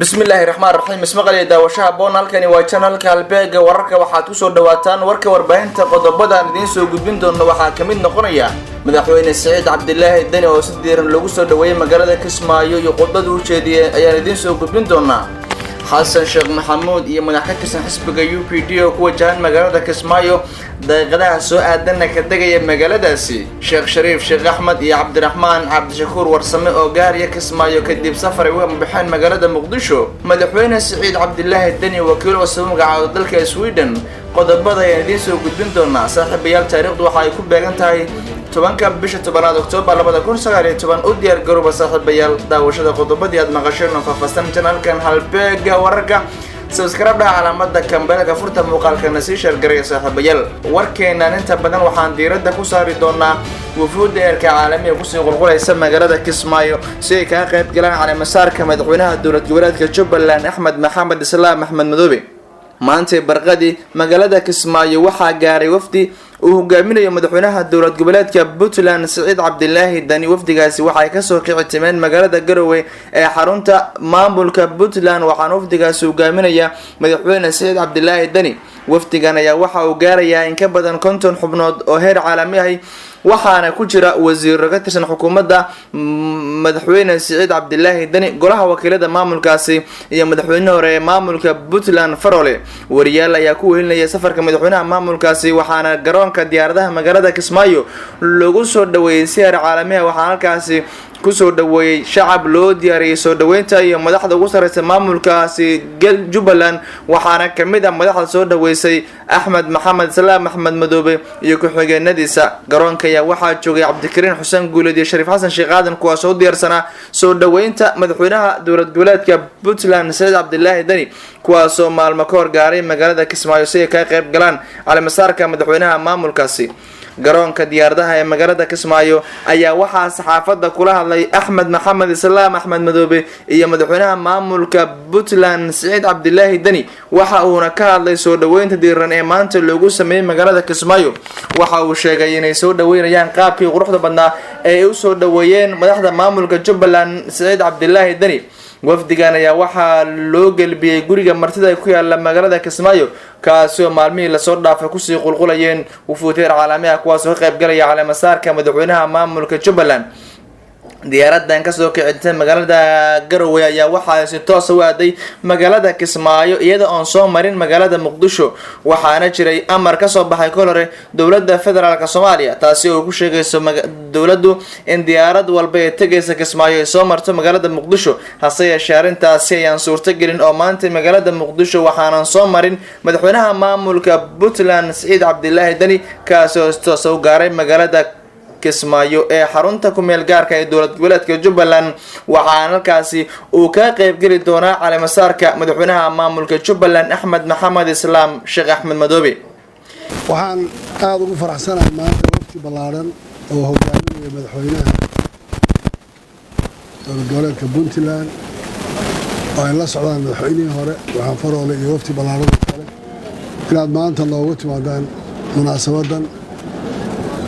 Bismillaahi raxmaan raxiim. Ismaqaliya daawashaha boon, halkani waa channelka Halbeega Wararka. Waxaad kusoo dhawaataan warka warbaahinta. Qodobadaan idiin soo gudbin doono waxaa ka mid noqonaya Madaxweyne Siciid Cabdilaahi Deni oo si diiran lagu soo dhaweeyey magaalada Kismaayo iyo khudbada u jeediyey ayaan idiin soo gudbin doonaa. Xasan Sheekh Maxamuud iyo madax ka tirsan xisbiga UPD oo ku wajahan magaalada Kismaayo, daqiiqadaha soo aadanna ka degaya magaaladaasi. Sheekh Shariif Sheekh Axmed iyo Cabdiraxmaan Cabdishakuur Warsame oo gaaraya Kismaayo kadib safar ay uga baxeen magaalada Muqdisho. Madaxweyne Siciid Cabdilaahi Deni wakiil cusub magacaabo dalka Sweden. Qodobada ayaan idiin soo gudbin doonaa, saaxiibayaal. Taariikhdu waxa ay ku beegan tahay 10-ka bisha 10aad, Oktoobar 2019. U diyaar garooba, saaxiibayaal, daawashada qodobadii aad maqasheen oo faahfaahsan. Channelkan Halbeega Wararka subscribe dhaha, calaamada kambalka furta, muuqaalkana sii share garaya. Saaxiibayaal, warkeenan inta badan waxaan diiradda ku saari doonaa wufuudda eerka caalamiga kusii qulqulaysa magaalada Kismaayo si ay kaga qayb galaan caleemasaarka madaxweynaha dowlad goboleedka Jubbaland, Axmed Maxamed Islaam Axmed Madoobe. Maantay barqadii magaalada Kismaayo waxaa gaaray wafdi uu hogaaminayo madaxweynaha dowlad goboleedka Puntland, Siciid Cabdilaahi Dani. Wafdigaasi waxay kasoo kici timeen magaalada Garowe ee xarunta maamulka Puntland, waxaana wafdigaasi hogaaminaya madaxweyne Siciid Cabdilaahi Dani. Wafdigan ayaa waxa uu gaarayaa in ka badan 50 xubnood oo heer caalami ahi, waxaana ku jira wasiiro ka tirsan xukuumadda madaxweyne Siciid Cabdilaahi Dani, golaha wakiilada maamulkaasi iyo madaxweyne hore ee maamulka Puntland, Farole. Wariyaal ayaa ku wehelinaya safarka madaxweynaha maamulkaasi, waxaana garoonka diyaaradaha magaalada Kismaayo lagu soo dhaweeyey si heer caalamiha. Waxaana halkaasi kusoo dhaweeyey shacab loo diyaariyey soo dhaweynta iyo madaxda ugu sareysa maamulkaasi Jubbaland. Waxaana kamid ah madaxda soo dhaweysay Axmed Maxamed Islaam Axmed Madoobe iyo ku-xigeenadiisa. Garoonka ayaa waxaa joogay Cabdikariin Xuseen Guuleed iyo Shariif Xasan Sheekh Aadan, kuwaas oo diyaarsanaa soo dhaweynta madaxweynaha dowlad goboleedka Puntland, Saciid Cabdilaahi Deni, kuwaasoo maalmo ka hor gaaray magaalada Kismaayo si ay kaga qayb galaan caleemasaarka madaxweynaha maamulkaasi. Garoonka diyaaradaha ee magaalada Kismaayo ayaa waxaa saxaafadda kula hadlay Axmed Maxamed Islaam Axmed Madoobe iyo madaxweynaha maamulka Puntland, Siciid Cabdilaahi Deni. Waxa uuna ka hadlay soo dhaweynta diiran ee maanta loogu sameeyey magaalada Kismaayo. Waxa uu sheegay inay soo dhaweynayaan qaabkii quruxda badnaa ee ay usoo dhaweeyeen madaxda maamulka Jubbaland, Siciid Cabdilaahi Deni. Wafdigan ayaa waxaa loo gelbiyey guriga martida ku yaala magaalada Kismaayo, kaasi oo maalmihii lasoo dhaafay kusii qulqulayeen wufuud heer caalami ah, kuwaasoo ka qayb galaya caleemasaarka madaxweynaha maamulka Jubbaland. Diyaaradan kasoo kicintay magaalada Garowe ayaa waxaa si toosa u aaday magaalada Kismaayo, iyada oon soo marin magaalada Muqdisho. Waxaana jiray amar kasoo baxay kol hore dowlada federaalk Soomaaliya, taasi oo ku sheegayso dowladdu in diyaarad walba ee tegaysa Kismaayo ay soo marto magaalada Muqdisho. Hase yeeshee, arrintaasi ayaan suurtagelin oo maanta magaalada Muqdisho waxaanan soo marin madaxweynaha maamulka Puntland, Siciid Cabdilaahi Deni, kaasi oo si toosa u gaaray magaalada Kismaayo ee xarunta ku-meel gaarka ee dowlad goboleedka Jubbaland. Waxaana halkaasi uu kaga qeybgeli doonaa caleemasaarka madaxweynaha maamulka Jubbaland, Axmed Maxamed Islaam Sheekh Axmed Madoobe. Waxaan aada ugu faraxsanahay maanta wafti ballaadhan oo hogaaminaya madaxweynaha dowlad goboleedka Puntland, oo ay la socdaan madaxweynihii hore Waxaan Faroole iyo wafti ballaadhan oo kale, inaad maanta noogu timaadaan munaasabaddan.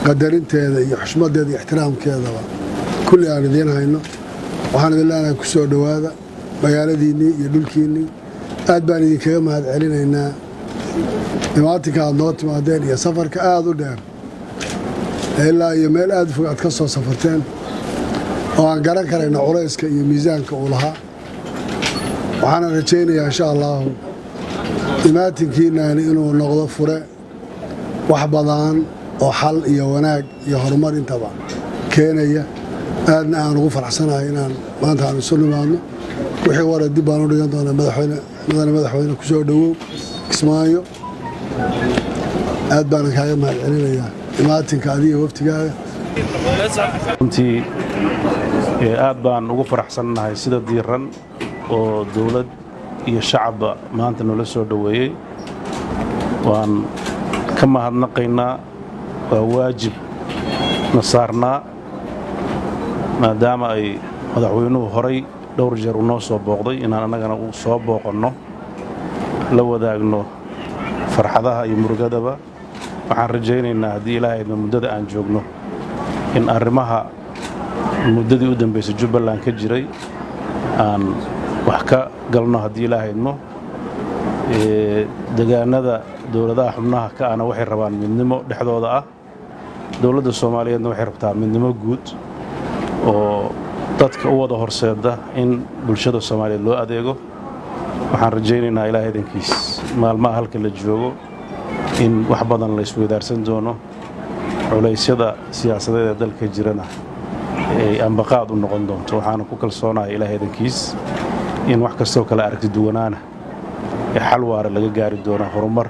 Qadarinteeda iyo xushmaddeeda iyo ixtiraamkeedaba kulli aan idiin hayno. Waxaan idin leenahay, ku soo dhowaada magaaladiinnii iyo dhulkiinnii. Aad baan idinkaga mahad celinaynaa dhimaatinka aad noo timaadeen iyo safarka aada u dheer ilaa iyo meel aada u fog aad ka soo safarteen, oo aan garan karayna culayska iyo miisaanka uu lahaa. Waxaana rajaynayaa, insha Allaahu, imaatinkiinaani inuu noqdo fure wax badan oo xal iyo wanaag iyo horumar intaba keenaya. Aadna aan ugu faraxsanahay inaan maanta aan isu nimaadno. Wixii wara dib baan u dhigan doonaa. Madaxweyne, mudane madaxweyne, ku soo dhowow Kismaayo. Aad baanan kaaga mahad celinayaa imaatinka adiga waftigaaga. Runtii aad baan ugu faraxsannahay sida diiran oo dowlad iyo shacabba maanta noola soo dhoweeyey. Waan ka mahadnaqaynaa. Waa waajib na saarnaa, maadaama ay madaxweynuhu horay dhowr jeer uu noo soo booqday, inaan annagana u soo booqanno, la wadaagno farxadaha iyo murugadaba. Waxaan rajaynaynaa, haddii Ilaahay idmo, muddada aan joogno in arrimaha muddadii u dambaysay Jubbaland ka jiray aan wax ka galno haddii Ilaaha idmo. Degaanada dowladaha xubnaha ka ahna waxay rabaan midnimo dhexdooda ah, dowladda Soomaaliyeedna waxay rabtaa midnimo guud oo dadka u wada horseeda in bulshada Soomaaliyeed loo adeego. Waxaan rajaynaynaa, Ilaah idankiis, maalmaha halka la joogo in wax badan la isweydaarsan doono, culaysyada siyaasadeed ee dalka jirana ay ambaqaad u noqon doonto. Waxaana ku kalsoonahay, Ilaah idankiis, in wax kastoo kale aragti duwanaana ee xal waara laga gaari doono, horumar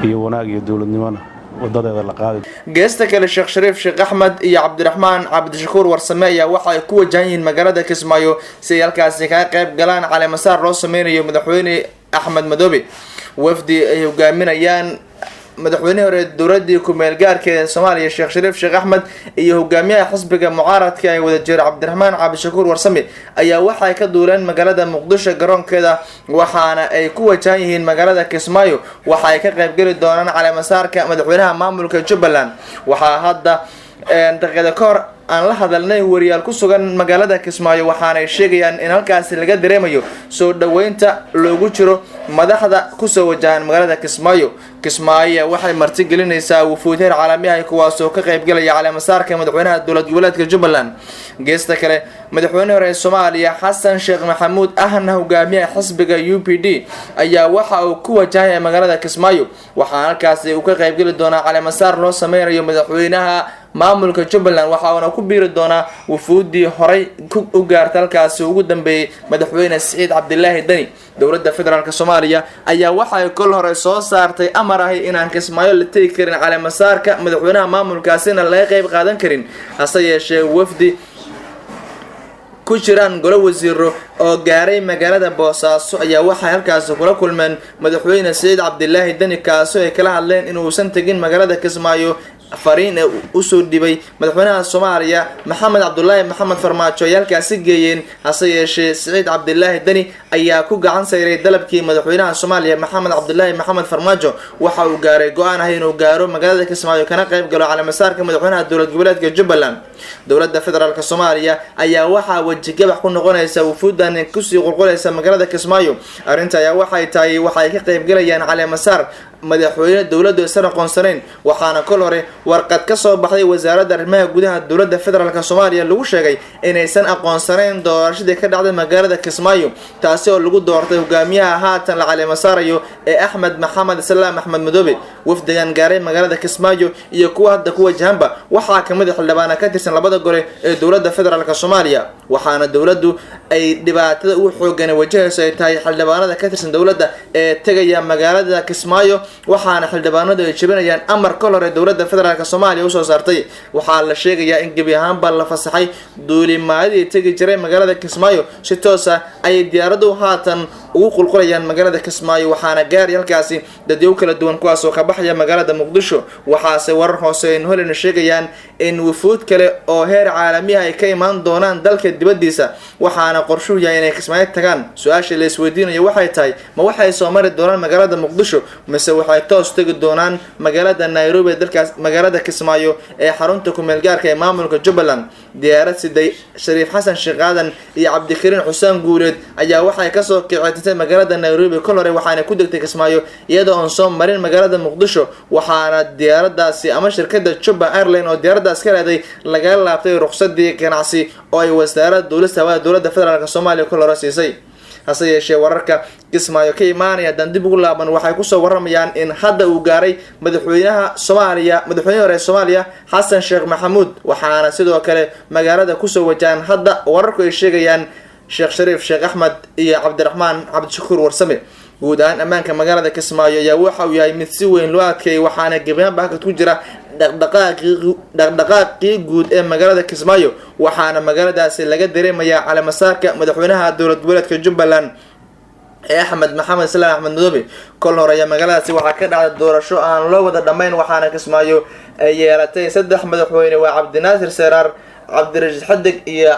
iyo wanaag iyo dowladnimona wadadeeda la qaadi. Geesta kale, Sheekh Shariif Sheekh Axmed iyo Cabdiraxmaan Cabdishakuur Warsame ayaa waxa ay ku wajahan yihiin magaalada Kismaayo si ay halkaasi kaga qayb galaan caleemasaar loo sameynayo madaxweyne Axmed Madoobe. Wafdi ay hogaaminayaan madaxweynihii hore dowladii ku-meel gaarka ee Soomaaliya, Sheekh Shariif Sheekh Axmed, iyo hogaamiyaha xisbiga mucaaradka ee wadajir, Cabdiraxmaan Cabdishakuur Warsame, ayaa waxay ka duuleen magaalada Muqdisho garoonkeeda, waxaana ay ku wajahan yihiin magaalada Kismaayo. Waxa ay ka qaybgeli doonaan caleemasaarka madaxweynaha maamulka Jubbaland. Waxaa hadda daqiiqada ka hor aan la hadalnay wariyaal ku sugan magaalada Kismaayo, waxaanay sheegayaan in halkaasi laga dareemayo soo dhoweynta loogu jiro madaxda kusoo wajahan magaalada Kismaayo. Kismaayo waxay martigelinaysaa wufuud heer caalami ah, kuwaasoo ka qaybgalaya caleemasaarka madaxweynaha dowlad goboleedka Jubbaland. Geesta kale, madaxweyne hore ee Soomaaliya, Xasan Sheekh Maxamuud, ahna hogaamiyaha xisbiga UPD, ayaa waxa uu ku wajahaya magaalada Kismaayo. Waxaana halkaasi uu ka qaybgeli doonaa caleemasaar loo sameynayo madaxweynaha maamulka Jubbaland, waxa uuna ku biiri doonaa wufuuddii horay u gaarta halkaasi ugu dambeeyey madaxweyne Siciid Cabdilaahi Deni. Dowladda federaalk Soomaaliya ayaa waxay kol hore soo saartay amar ahi inaan Kismaayo la tegi karin, caleemasaarka madaxweynaha maamulkaasina laga qeyb qaadan karin. Hase yeeshee, wafdi ku jiraan golo wasiiro oo gaaray magaalada Boosaaso ayaa waxay halkaasi kula kulmeen madaxweyne Siciid Cabdilaahi Deni, kaasi ay kala hadleen inuusan tegin magaalada Kismaayo. Fariin ee usoo dhibay madaxweynaha Soomaaliya, Maxamed Cabdulaahi Maxamed Farmaajo, ay halkaasi geeyeen. Hase yeeshee, Siciid Cabdilaahi Deni ayaa ku gacan sayray dalabkii madaxweynaha Soomaaliya, Maxamed Cabdulaahi Maxamed Farmaajo. Waxa uu gaaray go-aan ah inuu gaaro magaalada Kismaayo kana qayb galo caleemasaarka madaxweynaha dowlad goboleedka Jubbaland. Dowladda federaalk Soomaaliya ayaa waxaa wejigabax ku noqonaysa wufuudan kusii qulqulaysa magaalada Kismaayo. Arrinta ayaa waxay tahay waxay ka qaybgalayaan caleemasaar madaxweyne dowladdu aysan aqoonsanayn, waxaana kol hore warqad ka soo baxday wasaaradda arrimaha gudaha dowladda federaalk Soomaaliya lagu sheegay inaysan aqoonsanayn doorashadii ka dhacday magaalada Kismaayo, taasi oo lagu doortay hogaamiyaha haatan la caleema saarayo ee Axmed Maxamed Islaam, Axmed Madoobe. Wafdigan gaaray magaalada Kismaayo iyo kuwa hadda ku wajahanba waxaa kamid a xildhibaana ka tirsan labada gole ee dowladda federaalk Soomaaliya, waxaana dowladdu ay dhibaatada ugu xoogan wajahayso ay tahay xildhibaanada ka tirsan dowladda ee tegaya magaalada Kismaayo, waxaana xildhibaanadu ay jebinayaan amar kol hore dowladda federaalk Soomaaliya usoo saartay. Waxaa la sheegayaa in gebi ahaanba la fasaxay duulimaadii tegi jiray magaalada Kismaayo. Si toos ah ayay diyaaradu haatan ugu qulqulayaan magaalada Kismaayo, waxaana gaaray halkaasi dadyow kala duwan, kuwaas oo ka baxaya magaalada Muqdisho. Waxaase warar hoose aynu helena sheegayaan in wufuud kale oo heer caalamiah ay ka imaan doonaan dalka dibadiisa, waxaana qorshuhu yahay inay Kismaayo tagaan. Su-aasha la isweydiinayo waxay tahay: ma waxay soo mari doonaan magaalada Muqdisho, mise waxay toos tegi doonaan magaalada Nairobi ee dalkaas, magaalada Kismaayo ee xarunta kumeel gaarka ee maamulka Jubbaland? Diyaarad siday Shariif Xasan Sheekh Aadan iyo Cabdikariin Xuseen Guuleed ayaa waxay kasoo kicitintay magaalada Nairobi kol hore, waxaana ku degtay Kismaayo iyadoo oon soo marin magaalada Muqdisho. Waxaana diyaaradaasi ama shirkada Jubba Airline oo diyaaradaas ka leeday lagala laabtay ruqsadii ganacsi oo ay wasaaradda duulista hawada dowladda federaalk Soomaaliya kol hore siisay. Hase yeeshee, wararka Kismaayo ka imaanaya haddaan dib ugu laaban waxay kusoo waramayaan in hadda uu gaaray madaxweynaha Soomaaliya, madaxweynihii hore ee Soomaaliya, Xasan Sheekh Maxamuud. Waxaana sidoo kale magaalada kusoo wajahan hadda wararku ay sheegayaan Sheekh Shariif Sheekh Axmed iyo Cabdiraxmaan Cabdishakuur Warsame. Guud ahaan ammaanka magaalada Kismaayo ayaa waxa uu yahay mid si weyn loo adkeeyay, waxaana gebiahaanba hakad ku jira dhaqdhaqaaqii guud ee magaalada Kismaayo, waxaana magaaladaasi laga dareemayaa caleemasaarka madaxweynaha dowlad goboleedka Jubbaland ee Axmed Maxamed Islaam, Axmed Madoobe. Kol hore ayaa magaaladaasi waxaa ka dhacday doorasho aan loo wada dhammayn, waxaana Kismaayo ay yeelatay saddex madaxweyne: waa Cabdinaasir Seraar, Cabdirashiid Xadig iyo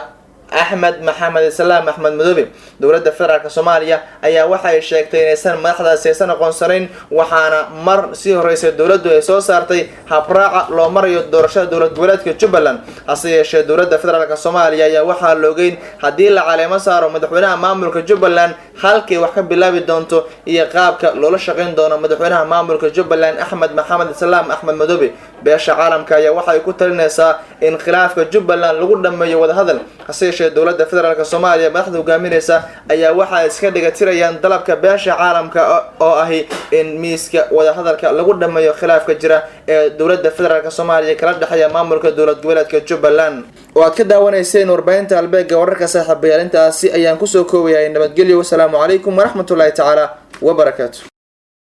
Axmed Maxamed Islaam Axmed Madoobe. Dowladda federaalk Soomaaliya ayaa waxay sheegtay inaysan madaxdaasi aysan aqoonsanayn, waxaana mar sii horeysay dowladdu ay soo saartay habraaca loo marayo doorashada dowlad goboleedka Jubbaland. Hase yeeshee, dowladda federaalk Soomaaliya ayaa waxaa loogeyn haddii la caleemo saaro madaxweynaha maamulka Jubbaland halkay wax ka bilaabi doonto iyo qaabka loola shaqayn doono madaxweynaha maamulka Jubbaland Axmed Maxamed Islaam Axmed Madoobe. Beesha caalamka ayaa waxay ku talinaysaa in khilaafka Jubbaland lagu dhameeyo wadahadal. Hase yeeshee, dowladda federaalk Soomaaliya madaxda hogaaminaysa ayaa waxaa iska dhiga tirayaan dalabka beesha caalamka oo ahi in miiska wadahadalka lagu dhameeyo khilaafka jira ee dowladda federaalk Soomaaliya kala dhexeeya maamulka dowlad goboleedka Jubbaland. Oo aad ka daawanayseen warbaahinta Albeega Wararka, saaxiibayaal, intaasi ayaan kusoo koobayahay. Nabadgelyo, wasalaamu calaykum waraxmatullaahi tacaala wabarakaatu.